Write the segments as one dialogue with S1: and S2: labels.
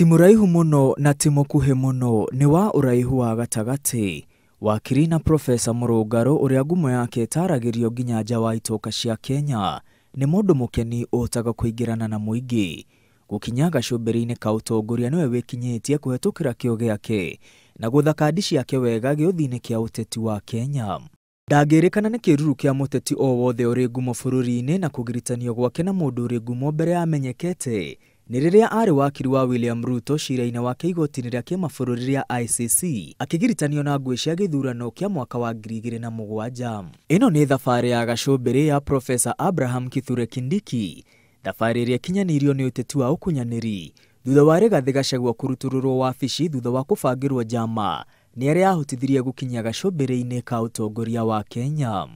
S1: Ti mũraihu mũno na ti mũkuhĩ mũno, nĩ wa ũraihu wa gatagatĩ. Wakiri na Profesa Mũrũngarũ ũrĩa ngumo yake ĩtaragĩrio nginya nja wa itoka cia Kenya, nĩ mũndũ mũkeni ũhotaga kũingĩrana na mũingĩ. Gũkinya gacũmbĩrĩ-inĩ ka ũtongoria nĩwe wĩkinyĩtie kũhetũkĩra kĩo gĩake na gũtha kandi ciake wega gĩũthi-inĩ kĩa ũteti wa Kenya. Ndangĩrĩkana nĩ kĩruru kĩa mũteti o wothe ũrĩ ngumo bũrũri-inĩ na kũgiritanio gwake na mũndũ ũrĩ ngumo mbere amenyekete nĩ rĩrĩa arĩ wakiri wa William Ruto cira-inĩ wake igoti-inĩ rĩa kĩmabũrũri rĩa ICC akĩgiritanio na ngũĩ cia gĩthurano kĩa mwaka wa 2007. Ĩno nĩ thabarĩ ya gacũmbĩrĩ ya Profesa Abraham Kithure Kindiki, thabarĩ ĩrĩa ĩkinyanĩirio nĩ ũteti wa ũkunyanĩri thutha wa Rigathĩ Gachagua kũrutũrũrwo wabici thutha wa kũbangĩrwo njama nĩ arĩa ahotithirie gũkinya gacũmbĩrĩ-inĩ ka ũtongoria wa Kenya.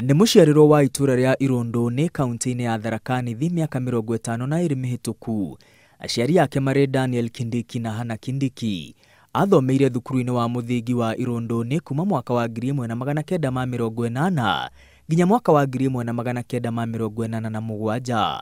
S1: Nĩ mũciarĩrwo wa itũra rĩa Irũndũ-inĩ kaunti-inĩ ya Tharaka Nithi mĩaka 52 mĩhĩtũku. Aciari ake marĩ Daniel Kindiki na Hannah Kindiki. Athomeire thukuru-inĩ wa mũthingi wa Irũndũ-inĩ kuma mwaka wa 1980 nginya mwaka wa 1987.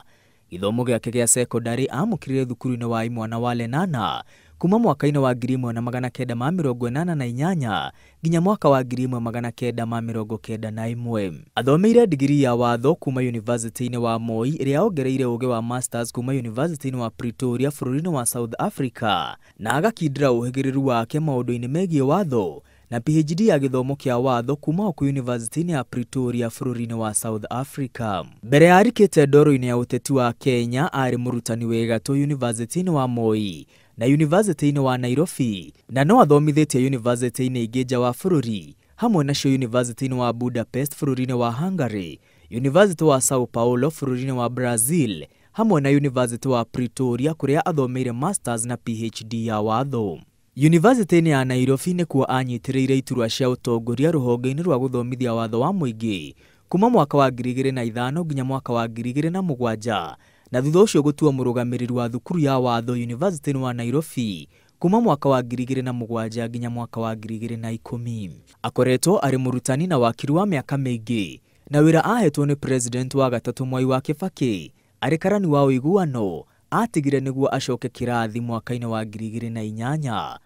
S1: Gĩthomo gĩake gĩa sekondarĩ amũkĩrire thukuru-inĩ wa Imwana wa Lenana kuma mwaka-inĩ wa 1988 nginya mwaka wa 1991. Athomeire digirii ya watho kuma University-inĩ wa Moi ĩrĩa ongereire ũgĩ wa masters kuma University-inĩ wa Pretoria bũrũri-inĩ wa South Africa na agakindĩra ũhĩgĩrĩru wake maũndũ-inĩ megiĩ watho na PhD ya gĩthomo kĩa watho kuma o University-inĩ ya Pretoria bũrũri-inĩ wa South Africa. Mbere ya arikĩte ndoro-inĩ ya ũteti wa Kenya arĩ mũrutani wĩ gatũ University-inĩ wa Moi na University-inĩ wa Nairobi na no athomithĩtie university-inĩ ingĩ nja wa bũrũri hamwe nacio University-inĩ wa Budapest bũrũri-inĩ wa Hungary, University wa Sao Paulo bũrũri-inĩ wa Brazil hamwe na University wa Pretoria kũrĩa athomeire masters na PhD ya watho. University-inĩ ya Nairobi nĩkuo anyitĩrĩire iturwa cia ũtongoria rũhonge-inĩ rwa gũthomithia watho wa mũingĩ kuma mwaka wa 2005 nginya mwaka wa 2007 na thutha ũcio gũtua mũrũgamĩrĩri wa thukuru ya watho University-inĩ wa Nairobi kuma mwaka wa 2007 nginya mwaka wa 2010. Akoretwo arĩ mũrutani na wakiri wa mĩaka mĩingĩ na wĩra ahetwo nĩ president wa gatatũ Mwai wa Kibaki arĩ karani wa ũiguano atigire nĩguo acoke kĩrathi mwaka-inĩ wa 2008.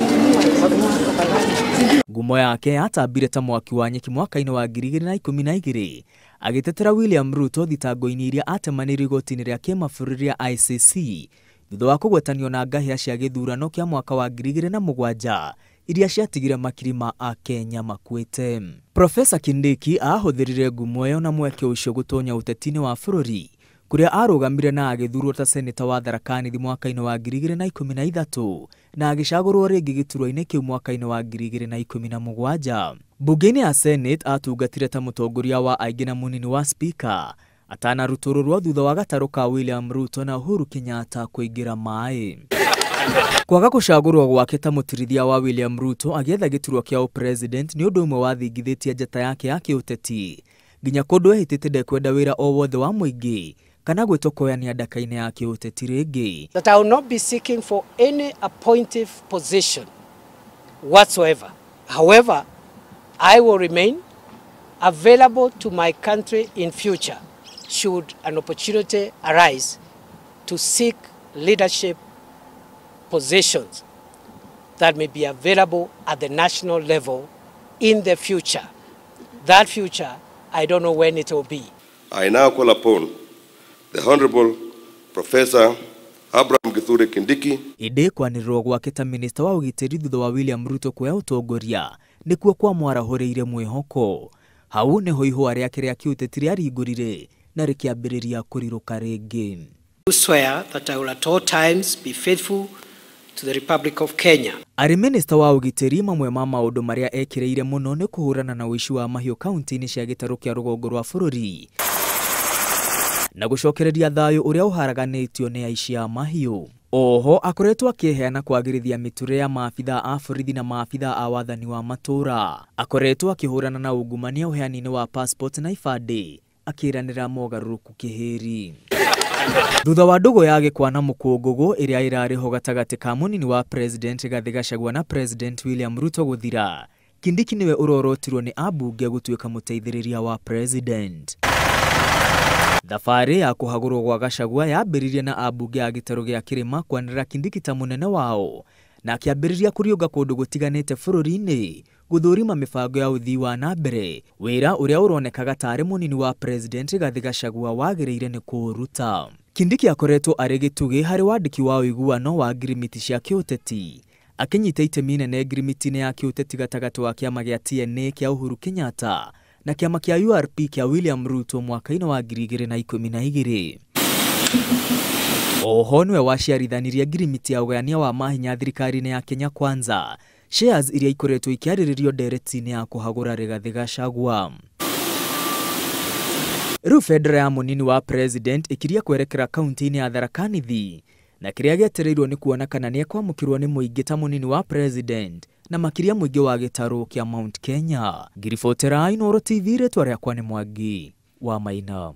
S1: Ngumo yake yatambire ta mwaki wa nyeki mwaka-inĩ wa 2012 agĩtetera William Ruto thitango-inĩ iria atemanĩirio igoti-inĩ rĩa kĩmabũrũri rĩa ICC thutha wa kũgwetanio na ngahĩa cia gĩthurano kĩa mwaka wa 2007 iria ciatigire makiri ma Akenya makuĩte. Profesa Kindiki ahũthĩrire ngumo ĩyo na mweke ũcio gũtonya ũteti-inĩ wa bũrũri kũrĩa arũgamire na agĩthurwo ta seneta wa Tharaka Nithi mwaka-inĩ wa 2013 na agĩcagũrwo rĩngĩ gĩturwa-inĩ kĩu mwaka-inĩ wa 2017. Bunge-inĩ ya Senate atungatire ta mũtongoria wa aingĩ na mũnini wa speaker atanarutũrũrwo thutha wa gatarũ ka William Ruto na Uhuru Kenyatta kũingĩra maĩ. Kwaga gũcagũrwo gwake ta mũtirithia wa William Ruto agĩetha gĩturwa kĩa ũpresident nĩ ũndũ ũmwe wathingithĩtie njata yake ya kĩũteti nginya kũndũ ehĩtĩte ndekwenda wĩra o wothe wa mũingĩ kana gwĩtokoyania ndaka-inĩ ya kĩũteti rĩngĩ.
S2: That I will not be seeking for any appointive position whatsoever. However, I will remain available to my country in future should an opportunity arise to seek leadership positions that may be available at the national level in the future. That future, I don't know when it will be.
S3: I now call upon the Honorable Professor Abraham Kithure Kindiki.
S1: Ĩndĩ kwanĩrĩrwo gwake ta minista wa ũgitĩri thutha wa William Ruto kuoya ũtongoria nĩkuo kwamwarahũrĩire mwĩhoko. Hau nĩho ihũa rĩake rĩa kĩũteti rĩaringũrire na rĩkĩambĩrĩria kũrirũka rĩngĩ.
S2: I swear that I will at all times be faithful to the Republic of Kenya.
S1: Arĩ minista wa ũgitĩri mamwe ma maũndũ marĩa ekĩrĩire mũno nĩ kũhũrana na ũici wa mahiũ kaunti-inĩ cia gĩtarũ kĩa rũgongo rwa bũrũri na gũcokereria thayũ ũrĩa ũharaganĩtio nĩ aici a mahiũ. Oho akoretwo akĩheana kwagĩrithia mĩturĩre ya maabithaa a borithi na maabithaa a wathani wa matũũra. Akoretwo akĩhũrana na ungumania ũheani-inĩ wa passport na ibandĩ akĩranĩra mogarũrũku kĩhĩri. Thutha wa ndũgũ ya gĩkwa na mũkũngũgũ ĩrĩa ĩrarĩho gatagatĩ ka mũnini wa President Rigathĩ Gachagua na President William Ruto gũthira, Kindiki nĩwe ũrorotirwo nĩ ambunge gũtuĩka mũteithĩrĩria wa President. Thabarĩ ya kũhagũrwo gwa Gachagua yambĩrĩirie na ambunge a gĩtarũ gĩa kĩrĩma kwanĩrĩra Kindiki ta mũnene wao na akĩambĩrĩria kũriũnga kũndũ gũtiganĩte bũrũri-inĩ gũthũrima mĩbango ya ũthii wa na mbere, wĩra ũrĩa ũronekaga tarĩ mũnini wa President Rigathi Gachagua wagĩrĩire nĩ kũũruta. Kindiki akoretwo arĩ gĩtugĩ harĩ wandĩki wa ũiguano wa ngirimiti cia kĩũteti, akĩnyita itemi nene ngirimiti-inĩ ya kĩũteti gatagatĩ wa kĩama gĩa TNA kĩa Uhuru Kenyatta na kĩama kĩa URP kĩa William Ruto mwaka-inĩ wa 2012. Oho nĩwe waciarithanirie ngirimiti ya ũgayania wa mahinya thirikari-inĩ ya Kenya Kwanza, shares iria ikoretwo ikĩarĩrĩrio ndereti-inĩ ya kũhagũra Rigathi Gachagua. Rĩu bendera ya mũnini wa president ĩkirie kwerekera kaunti-inĩ ya Tharaka Nithi, na kĩrĩa gĩetereirwo nĩ kuona kana nĩekwamũkĩrwo nĩ mũingĩ ta mũnini wa president na makĩria mũingĩ wa gĩtarũ kĩa Mount Kenya. Ngiribotera Inooro TV, rĩtwa rĩakwa nĩ Mwangi wa Maina.